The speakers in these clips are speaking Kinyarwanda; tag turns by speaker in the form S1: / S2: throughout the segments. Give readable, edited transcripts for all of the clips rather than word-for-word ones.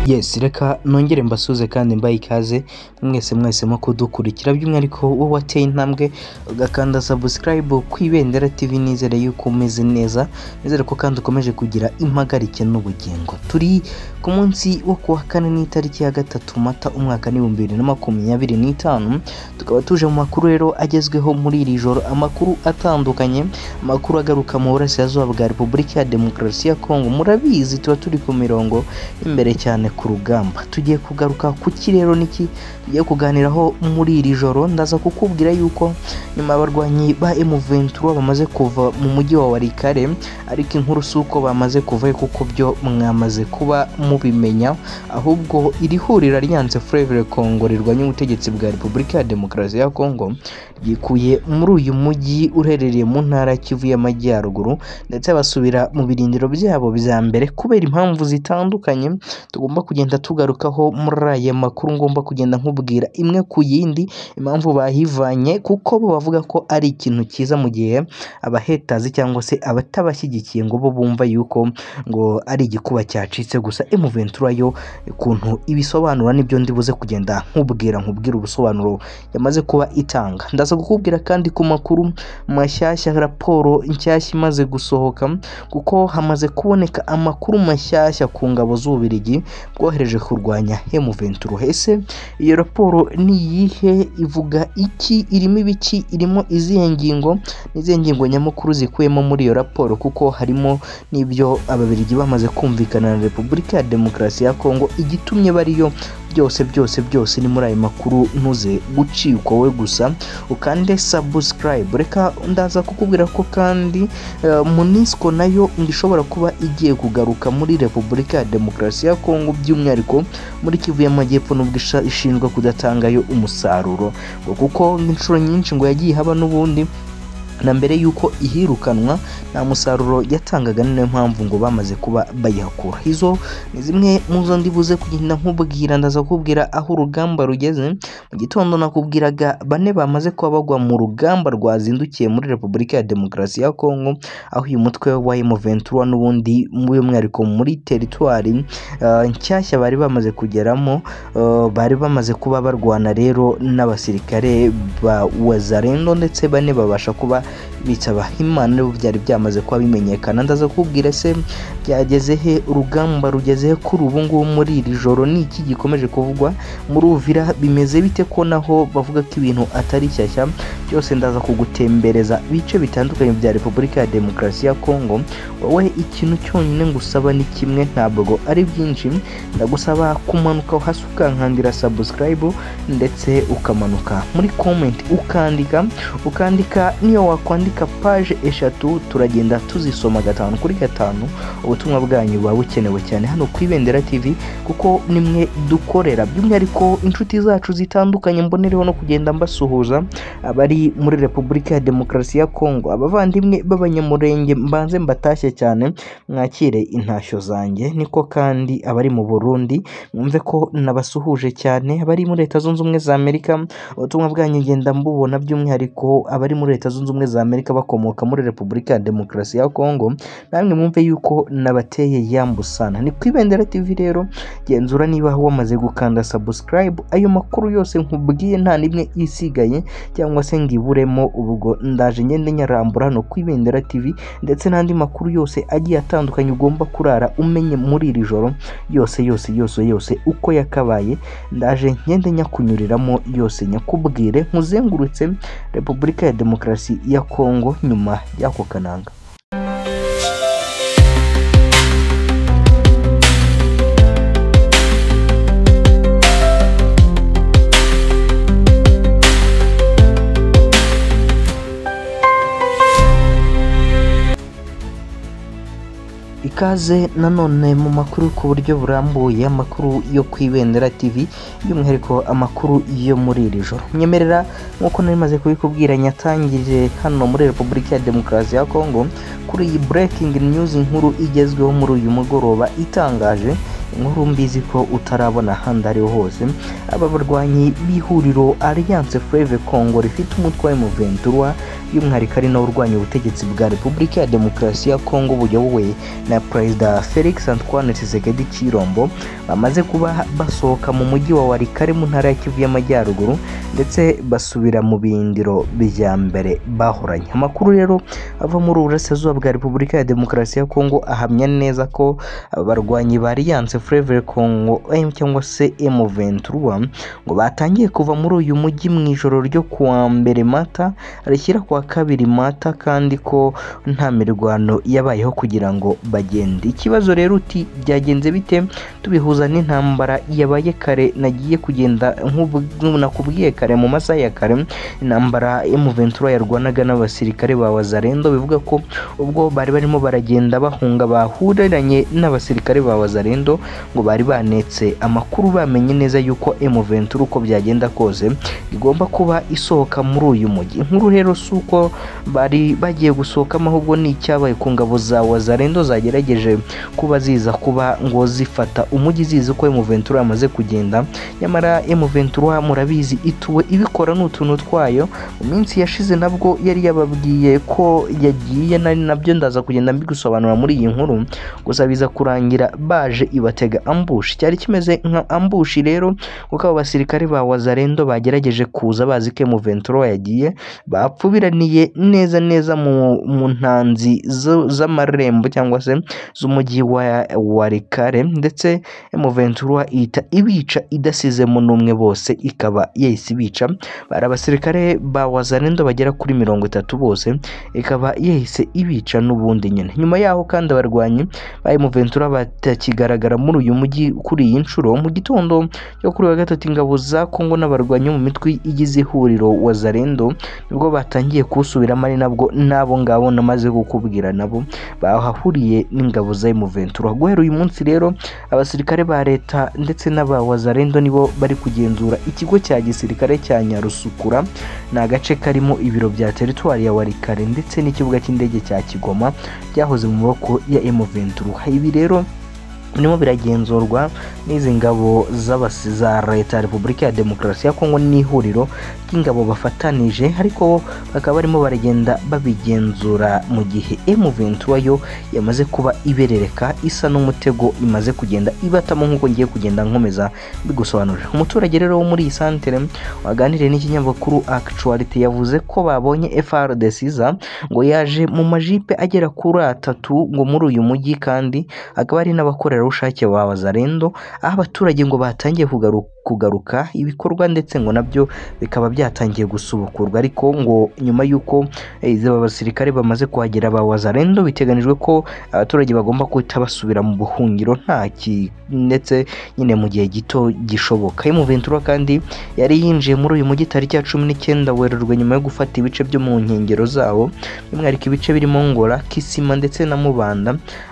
S1: Yes, reka nongere mbasuze kandi mbaye ikaze mwese mwese mo kudukurikira, by'umwihariko wowe wateye intambwe ugakanda subscribe ku Ibendera TV. Nizere yuko umeze neza, nizere ko kandi ukomeje kugira impagarike n'ubugingo. Turi ku munsi wo kuwa kane n'itariki ya 3 Mata umwaka 2025, tukaba tuje mu makuru rero agezweho muri iri joro, amakuru atandukanye, amakuru agaruka mu burasirazuba bwa Repubulika ya Demokarasi ya Kongo. Murabizi tuba turi ku mirongo imbere cyane ku rugamba. Tugiye kugaruka ku kirero niki tugiye kuganiraho muri iri joro. Ndaza kukubwira yuko nyuma abarwanyi ba M23 bamaze kuva mu mujyi wa Walikale, ariko inkuru si uko bamaze kuvayo kuko byo mwamaze kuba mubimenya, ahubwo iri huriro Alliance Fleuve Congo rirwanya ubutegetsi bwa Repubulika ya Demokarasi ya Kongo ryikuye muri uyu mujyi uherereye mu ntara Kivu y'Amajyaruguru, ndetse basubira mu birindiro byabo bya mbere kubera impamvu zitandukanye tugomba kugenda tugarukaho muri aya makuru. Ngomba kugenda nkubwira imwe ku yindi impamvu bahivanye, kuko bo bavuga ko ari ikintu cyiza, mu gihe abahetazi cyangwa se abatabashyigikiye ngo bo bumva yuko ngo ari igikuba cyacitse. Gusa M23 yo ukuntu ibisobanura nibyo ndibuze kugenda nkubwira ubusobanuro yamaze kuba itanga. Ndaza kukubwira kandi ku makuru mashyashya, raporo nshyashya imaze gusohoka, kuko hamaze kuboneka amakuru mashyashya ku ngabo z'Ububiligi bwohereje kurwanya M23. Ese iyo raporo ni iyihe? Ivuga iki? Irimo ibiki? Irimo izihe ngingo? N'izihe ngingo nyamukuru zikuyemo muri iyo raporo? Kuko harimo n'ibyo Ababiligi bamaze kumvikana na Repubulika ya Demokarasi ya Kongo, igitumye bariyo. Byose byose byose ni muri ayo makuru, ntuze gucikwa we gusa ukande subscribe. Reka ndaza kukubwira ko kandi MONUSCO nayo ishobora kuba igiye kugaruka muri Repubulika ya Demokarasi ya Kongo, by'umwihariko muri Kivu y'Amajyepfo, nubwo ishinjwa kudatangayo umusaruro, kuko inshuro nyinshi ngo yagiye haba n'ubundi na mbere yuko ihirukanwa nta musaruro yatangaga, niyo mpamvu ngo bamaze kuba bayihakura. Izo ni zimwe mu zo ndibuze kugenda nkubwira. Ndaza kukubwira aho urugamba rugeze. Mu gitondo nakubwiraga bane bamaze kuba bagwa mu rugamba rwazindukiye muri Repubulika ya Demokarasi ya Kongo, aho uyu mutwe wa M23 n'ubundi by'umwihariko muri teritwari nshyashya bari bamaze kugeramo, bari bamaze kuba barwana rero n'abasirikare ba Wazalendo, ndetse bane babasha kuba bitaba Imana, nabo byari byamaze kuba bimenyekana. Ndaza kukubwira se byageze he, urugamba rugeze he kuri ubu ngubu muri iri joro, ni iki gikomeje kuvugwa muri Uvira, bimeze bite ko naho bavuga ko ibintu atari shyashya. Byose ndaza kugutembereza ibice bitandukanye bya Repubulika ya Demokarasi ya Kongo. Wowe ikintu cyonyine ngusaba ni kimwe, ntabwo ari byinshi, ndagusaba kumanuka hasi ukankandira subscribe, ndetse ukamanuka muri comment ukandika niyo wakwandika page 3, turagenda tuzisoma 5 kuri 5. Ubutumwa bwanyu buba bukenewe cyane hano ku Ibendera TV, kuko nimwe dukorera, by'umwihariko inshuti zacu zitandukanye. Mbonereho no kugenda mbasuhuza abari muri Repubulika ya Demokarasi ya Kongo, abavandimwe b'Abanyamurenge mbanze mbatashye cyane, mwakire intashyo zanjye. Niko kandi abari mu Burundi mwumve ko nabasuhuje cyane, abari muri Leta Zunze Ubumwe za Amerika ubutumwa bwanyu ngenda mbubona, by'umwihariko abari muri Leta Zunze Ubumwe za Amerika bakomoka muri Repubulika ya Demokarasi ya Kongo, namwe mwumve yuko nabateye yambusana. Ni ku Ibendera TV rero, genzura niba wamaze gukanda subscribe, ayo makuru yose nkubwiye nta nimwe isigaye cyangwa se ngiburemo. Ubwo ndaje ngende nyarambura hano ku Ibendera TV, ndetse n'andi makuru yose agiye atandukanye ugomba kurara umenye muri iri joro, yose yose yose yose uko yakabaye, ndaje ngende nyakunyuriramo yose nyakubwire, nkuzengurutse Repubulika ya Demokarasi ya Kongo nyuma y'ako kananga. Ikaze nanone mu makuru ku buryo burambuye, amakuru yo ku Ibendera TV, by'umwihariko amakuru yo muri iri joro. Nyemerera nk'uko nari maze kubikubwira, nyatangirire hano muri Repubulika ya Demokarasi ya Kongo kuri iyi breaking news, inkuru igezweho muri uyu mugoroba itangaje, inkuru mbizi ko utarabona ahandi ariho hose. Aba barwanyi b'ihuriro Alliance Fleuve Congo rifite umutwe wa M23, by'umwihariko ari nawo urwanya ubutegetsi bwa Repubulika ya Demokarasi ya Kongo buyobowe na Perezida Felix Antoine Tshisekedi Tshilombo bamaze kuba basohoka mu mujyi wa Walikale mu ntara ya Kivu y'Amajyaruguru, ndetse basubira mu bindiro bya mbere bahoranye. Amakuru rero ava muri Uburasirazuba bwa Repubulika ya Demokarasi ya Kongo ahamya neza ko abarwanyi ba Alliance Fleuve Congo M cyangwa se M23 ngo batangiye kuva muri uyu mujyi mu ijoro ryo kuwa mbere Mata rishyira kuwa kabiri Mata, kandi ko nta mirwano yabayeho kugira ngo bagende. Ikibazo rero uti byagenze bite? Tubihuza n'intambara yabaye kare nagiye kugenda nakubwiye kare mu masaha ya kare, intambara M23 yarwanaga n'abasirikare ba Wazalendo, bivuga ko ubwo bari barimo baragenda bahunga bahuriranye n'abasirikare ba Wazalendo ngo bari banetse amakuru, bamenye neza yuko M23 uko byagenda kose igomba kuba isohoka muri uyu mujyi. Inkuru rero si uko bari bagiye gusohokamo, ahubwo ni icyabaye ku ngabo za Wazalendo zagerageje kuba ziza kuba ngo zifata umujyi zizi ko M23 yamaze kugenda. Nyamara M23 murabizi ituwe ibikora n'utuntu twayo. Mu minsi yashize nabwo yari yababwiye ko yagiye, nari nabyo ndaza kugenda mbigusobanura muri iyi nkuru, gusa biza kurangira baje ibatega ambush. Cyari kimeze nka ambush rero, kuko abo basirikare ba Wazalendo bagerageje kuza bazi ko M23 yagiye, bapfubiraniye neza neza mu ntanzi z'amarembo cyangwa se z'umujyi wa Walikale, ndetse M23 ihita ibica idasizemo n'umwe, bose ikaba yahise ibica. Bari abasirikare ba Wazalendo bagera kuri 30 bose, ikaba yahise ibica n'ubundi nyine. Nyuma yaho kandi abarwanyi ba M23 batakigaragara muri uyu mujyi kuri iyi nshuro. Mu gitondo cyo kuri wa gatatu, ingabo za Kongo n'abarwanyi mu mitwe igize ihuriro Wazalendo nibwo batangiye kusubiramo, ari nabwo nabo ngabo namaze kukubwira nabo bahahuriye n'ingabo za M23. Guhera uyu munsi rero abasirikare ba leta ndetse n'aba Wazalendo nibo bari kugenzura ikigo cya gisirikare cya Nyarusukura, ni agace karimo ibiro bya teritwari ya Walikale ndetse n'ikibuga cy'indege cya Kigoma byahoze mu maboko ya M23. Ibi rero birimo biragenzurwa n'izi ngabo za leta ya Repubulika ya Demokarasi ya Kongo n'ihuriro ry'ingabo bafatanije, ariko bakaba barimo baragenda babigenzura mu gihe M23 yo yamaze kuba iberereka isa n'umutego imaze kugenda ibatamo, nk'uko ngiye kugenda nkomeza bigusobanurira. Umuturage rero wo muri iyi santere waganiriye n'ikinyamakuru Actuality yavuze ko babonye FARDC iza ngo yaje mu majipe agera kuri 3 ngo muri uyu mujyi, kandi akaba ari n'abakorerabushake ba Wazalendo, aho abaturage ngo batangiye kugaruka ibikorwa ndetse ngo nabyo bikaba byatangiye gusubukurwa. Ariko ngo nyuma y'uko aba basirikare bamaze kuhagera ba Wazalendo, biteganijwe ko abaturage bagomba guhita basubira mu buhungiro nta ndetse nyine mu gihe gito gishoboka. M23 kandi yari yinjiye muri uyu mujyi tariki ya 19 Werurwe nyuma yo gufata ibice byo mu nkengero zawo, by'umwihariko ibice birimo Ngora, Kisima ndetse na Mubanda,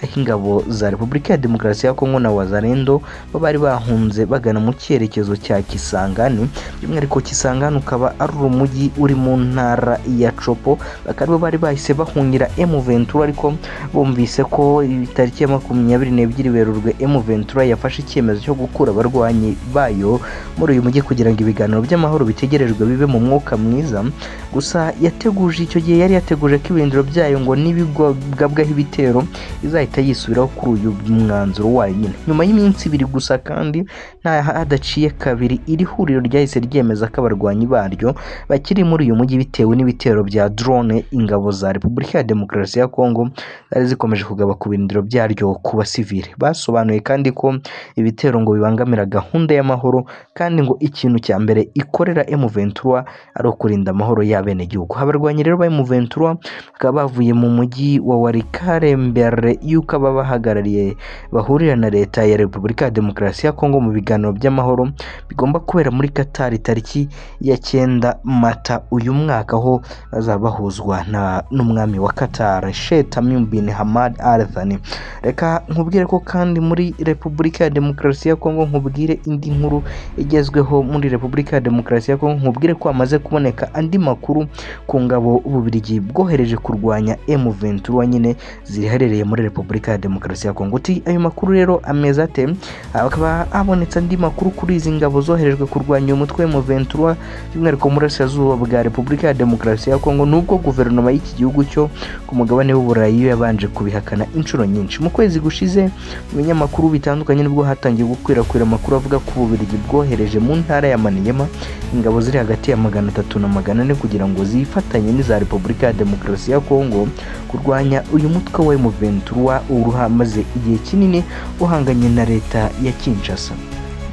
S1: aho ingabo za Repubulika ya Demokarasi ya Kongo na Wazalendo bari bahunze bagana mu cyerekezo cya Kisangani. By'umwihariko Kisangani ukaba ari umujyi uri mu ntara ya Chopo, bakaba bari bahise bahungira M23, ariko bumvise ko tariki ya 22 Werurwe M23 yafashe icyemezo cyo gukura abarwanyi bayo muri uyu mujyi kugira ngo ibiganiro by'amahoro bitegerejwe bibe mu mwuka mwiza. Gusa yateguje icyo gihe yari yateguje ko ibirindiro byayo ngo nibigabwaho ibitero izahita yisubiraho kuri uyu mwanzuro wayo nyine. Nyuma y'iminsi ibiri gusa kandi nta hadaciye kabiri, iri huriro ryahise ryemeza ko abarwanyi baryo bakiri muri uyu mujyi bitewe n'ibitero bya drone ingabo za Repubulika ya Demokarasi ya Kongo zari zikomeje kugaba ku birindiro byaryo ku basivile. Basobanuye kandi ko ibitero ngo bibangamira gahunda y'amahoro, kandi ngo ikintu cya mbere ikorera M23 ari ukurinda amahoro y'abenegihugu. Abarwanyi rero ba M23 bakaba bavuye mu mujyi wa Walikale mbere y'uko ababahagarariye bahurira na leta ya Repubulika ya Demokarasi ya Kongo mu biganiro by'amahoro bigomba kubera muri Qatar tariki ya 9 Mata uyu mwaka, aho bazaba bahuzwa n'umwami wa Qatar Sheikh Tamim bin Hamad Al Thani. Reka nkubwire ko kandi muri Repubulika ya Demokarasi ya Kongo, nkubwire indi nkuru igezweho muri Repubulika ya Demokarasi ya Kongo, nkubwire ko hamaze kuboneka andi makuru ku ngabo Ububiligi bwohereje kurwanya M23 nyine ziherereye muri Repubulika ya Demokarasi ya Kongo. Uti ayo makuru rero ameze ate? Akaba habonetse andi makuru kuri izi ngabo zoherejwe kurwanya uyu mutwe M23 by'umwihariko mu burasirazuba bwa Repubulika ya Demokarasi ya Kongo, nubwo guverinoma y'iki gihugu cyo ku mugabane w'Uburayi yo yabanje kubihakana inshuro nyinshi. Mu kwezi gushize mu binyamakuru bitandukanye nibwo hatangiye gukwirakwira amakuru avuga ko Ububiligi bwohereje mu ntara ya Maniema ingabo ziri hagati ya 300 na 400 kugira ngo zifatanye n'iza Repubulika ya Demokarasi ya Kongo kurwanya uyu mutwe wa M23 uruhamaze igihe kinini uhanganye na leta ya Kinshasa.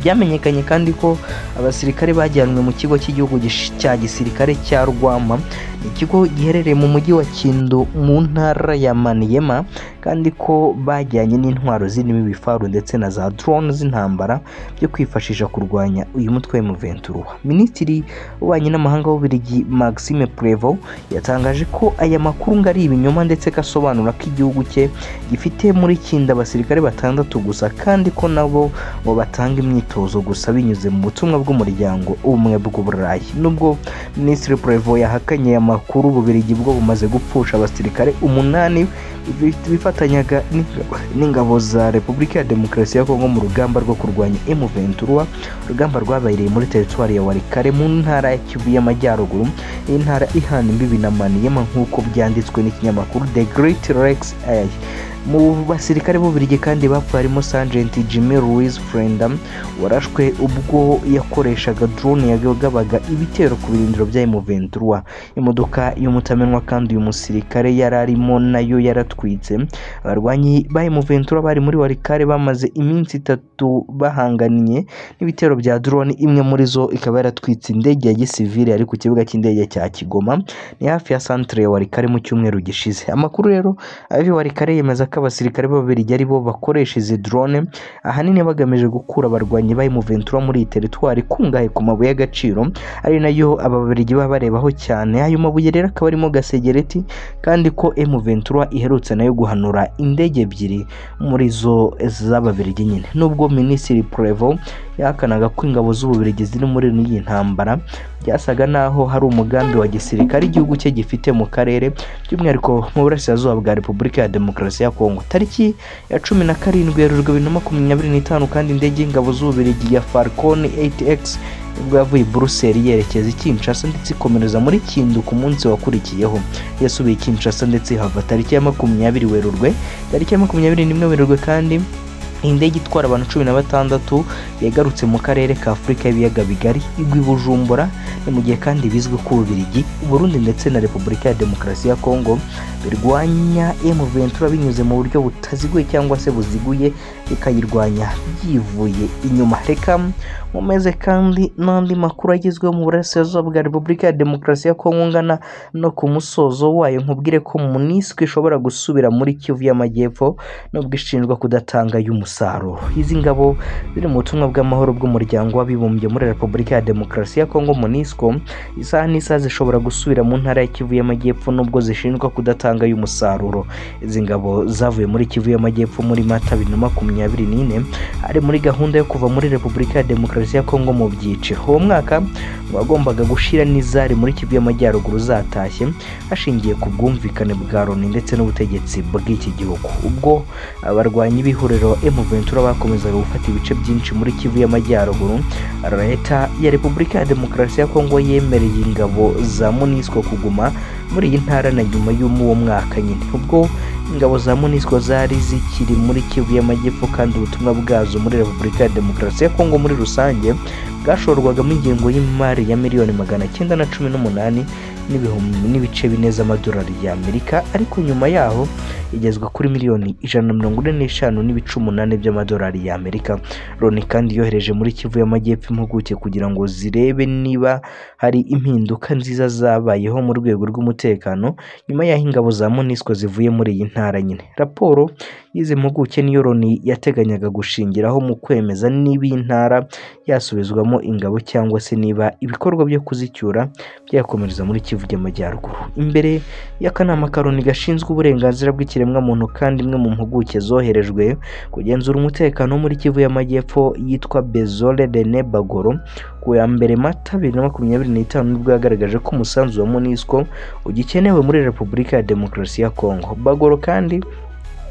S1: Byamenyekanye kandi ko abasirikare bajyanwe mu kigo cy'igihugu cya gisirikare cya Rwama, ikigo giherereye mu mujyi wa Kindu mu ntara ya Maniema, kandi ko bajyanye n'intwaro zirimo ibifaru ndetse na za drone z'intambara byo kwifashisha kurwanya uyu mutwe wa M23. Minisitiri w'ububanyi n'amahanga w'Ububiligi Maxime Prévost yatangaje ko aya makuru ngo ari ibinyoma, ndetse ko asobanura ko igihugu cye gifite muri Kindu abasirikare 6 gusa, kandi ko nabo ngo batanga imyitozo gusa binyuze mu butumwa bw'umuryango ubumwe bw'Uburayi. Nubwo Minisitiri Prévost yahakanye aya makuru, Ububiligi bwo bumaze gupfusha abasirikare 8 bifatanyaga n'ingabo za Repubulika ya Demokarasi ya Kongo mu rugamba rwo kurwanya M23, urugamba rwabereye muri teritwari ya Walikale mu ntara ya Kivu y'Amajyaruguru, intara ihana imbibi na Maniema nk'uko byanditswe n'ikinyamakuru The Great Lakes Eye. Mu basirikare b'Ububiligi kandi bapfuye harimo Sergeant Jimmy Louis Frendam warashwe ubwo yakoreshaga drone yagabaga ibitero ku birindiro bya M23. Imodoka y'umutamenwa kandi uyu musirikare yari arimo nayo yaratwitse. Abarwanyi ba M23 bari muri Walikale bamaze iminsi 3 bahanganiye n'ibitero bya drone, imwe muri zo ikaba yaratwitse indege ya gisivile yari ku kibuga cy'indege cya Kigoma, ni hafi ya centre ya Walikale mu cyumweru gishize. Amakuru rero avi Walikale yemeza ko abasirikare b'Ababiligi ari bo bakoresha izi drone ahanini bagamije gukura abarwanyi ba M23 muri iyi teritwari ikungahaye ku mabuye y'agaciro, ari nayo aba Babiligi baba barebaho cyane. Ayo mabuye rero akaba arimo gasegereti, kandi ko M23 iherutse nayo guhanura indege 2 muri zo z'Ababiligi nyine. Nubwo Minisitiri Prévost yahakanaga ko ingabo z'Ububiligi ziri muri iyi ntambara, byasaga naho hari umugambi wa gisirikare igihugu cye gifite mu karere, by'umwihariko mu burasirazuba bwa Repubulika ya Demokarasi ya Kongo. Tariki ya 17 Werurwe 2025 kandi indege y'ingabo z'Ububiligi ya Falcon 8X nibwo yavuye i Buruseli yerekeza i Kinshasa ndetse ikomereza muri Kindu ku munsi wakurikiyeho. Yasubiye i Kinshasa ndetse ihava tariki ya 20 Werurwe. Tariki ya 21 Werurwe kandi indege itwara abantu 16 yagarutse mu karere ka Afurika y'ibiyaga bigari igwa i Bujumbura. Ni mu gihe kandi bizwi ko Ububiligi, Burundi ndetse na Repubulika ya Demokarasi ya Kongo birwanya M23 binyuze mu buryo butaziguye cyangwa se buziguye, bikayirwanya byivuye inyuma. Reka mumeze kandi n'andi makuru agezweho mu burasirazuba bwa Repubulika ya Demokarasi ya Kongo ngana no ku musozo wayo, nkubwire ko MONUSCO ishobora gusubira muri Kivu y'Amajyepfo nubwo ishinjwa kudatanga y'umusaruro. Izi ngabo ziri mu butumwa bw'amahoro bw'umuryango w'abibumbye muri Repubulika ya Demokarasi ya Kongo MONUSCO isaha n'isaha zishobora gusubira mu ntara ya Kivu y'Amajyepfo nubwo zishinjwa kudatanga y'umusaruro. Izi ngabo zavuye muri Kivu y'Amajyepfo muri Mata 2024 ari muri gahunda yo kuva muri Repubulika ya Demokarasi ya Kongo mu byiciro. Uwo mwaka wagombaga gushira n'izari muri Kivu y'Amajyaruguru zatashye hashingiye ku bwumvikane bwa Loni ndetse n'ubutegetsi bw'iki gihugu. Ubwo abarwanyi b'ihuriro M23 bakomezaga gufata ibice byinshi muri Kivu y'Amajyaruguru, leta ya Repubulika ya Demokarasi ya Kongo yemereye ingabo za MONUSCO kuguma muri iyi ntara na nyuma y'uwo mwaka nyine. Ubwo ingabo za MONUSCO zari zikiri muri Kivu y'Amajyepfo kandi ubutumwa bwazo muri Repubulika ya Demokarasi ya Kongo muri rusange bwashorwagamo ingengo y'imari ya miliyoni 918 n'ibice bine z'amadolari y'Amerika, ariko nyuma yaho igezwa kuri miliyoni 145.8 by'amadolari y'Amerika. Loni kandi yohereje muri Kivu y'Amajyepfo impuguke kugira ngo zirebe niba hari impinduka nziza zabayeho mu rwego rw'umutekano nyuma y'aho ingabo za MONUSCO zivuye muri iyi ntara nyine. Raporo y'izi mpuguke niyo Loni yateganyaga gushingiraho mu kwemeza niba iyi ntara yasubizwamo ingabo cyangwa se niba ibikorwa byo kuzicyura byakomereza muri Kivu y'Amajyaruguru. Imbere y'akanama ka Loni gashinzwe uburenganzira bw'ikiremwamuntu kandi imwe mu mpuguke zoherejwe kugenzura umutekano muri Kivu y'Amajyepfo yitwa Bezole Rene Bagoro, ku ya mbere Mata 2025 nibwo yagaragaje ko umusanzu wa MONUSCO ugikenewe muri Repubulika ya Demokarasi ya Kongo. Bagoro kandi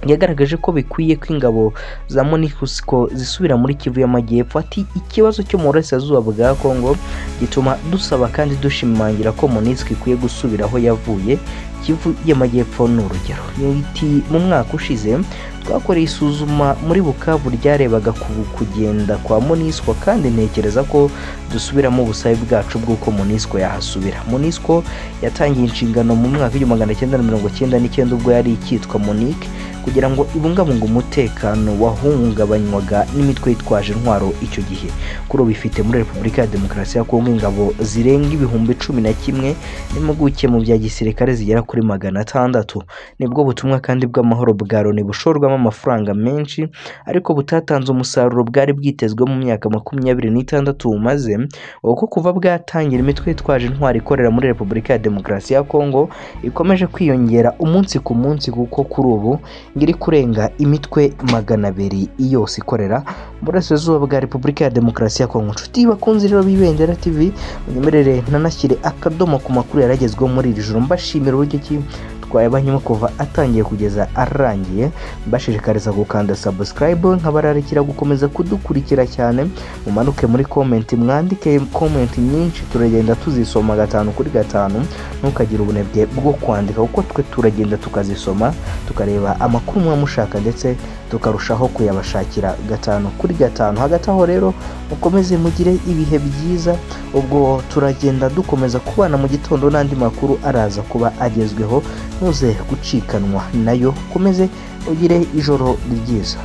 S1: Yagaragaje ko bikwiye ko ingabo za MONUSCO zisubira muri Kivu y'Amajyepfo. Ati ikibazo cyo mu burasirazuba bwa Kongo gituma dusaba kandi dushimangira ko MONUSCO ikwiye gusubira aho yavuye. Kivu y'Amajyepfo ni urugero. Iti mu mwaka ushize twakoreye isuzuma muri Bukavu ryarebaga ku kugenda kwa MONUSCO, kandi ntekereza ko dusubiramo ubusabe bwacu bw'uko MONUSCO yahasubira. MONUSCO yatangiye inshingano mu mwaka w'1999 ubwo yari ikitwa MONUC, kugira ngo ibungabunge umutekano wahungabanywaga n'imitwe yitwaje intwaro icyo gihe. Kuri ubu ifite muri Repubulika ya Demokarasi ya Kongo ingabo zirenga 11,000 n'impuguke mu bya gisirikare zigera kuri 600. Nibwo butumwa kandi bw'amahoro bwa Loni bushorwamo amafaranga menshi ariko butatanze umusaruro bwari bwitezwe mu myaka 26 bumaze, kuko kuva bwatangira imitwe yitwaje intwaro ikorera muri Repubulika ya Demokarasi ya Kongo ikomeje kwiyongera umunsi ku munsi, kuko kuri ubu ngiri kurenga imitwe 200 yose ikorera mu burasirazuba bwa Repubulika ya Demokarasi ya Kongo. Inshuti bakunzi rero b'Ibendera TV, munyemerere nanashyire akadomo ku makuru yaragezweho muri iri joro, mbashimira uburyo ki twayabanyemo kuva atangiye kugeza arangiye, mbashishikariza gukanda subscribe, nkabararikira gukomeza kudukurikira cyane. Mumanuke muri comment mwandike comment nyinshi, turagenda tuzisoma 5 kuri 5. Ntukagire ubunebwe bwo kwandika, kuko twe turagenda tukazisoma, tukareba amakuru muba mushaka ndetse tukarushaho kuyabashakira 5 kuri 5. Hagati aho rero mukomeze mugire ibihe byiza, ubwo turagenda dukomeza kubana mu gitondo n'andi makuru araza kuba agezweho, ntuze gucikanwa nayo. Ukomeze ugire ijoro ryiza.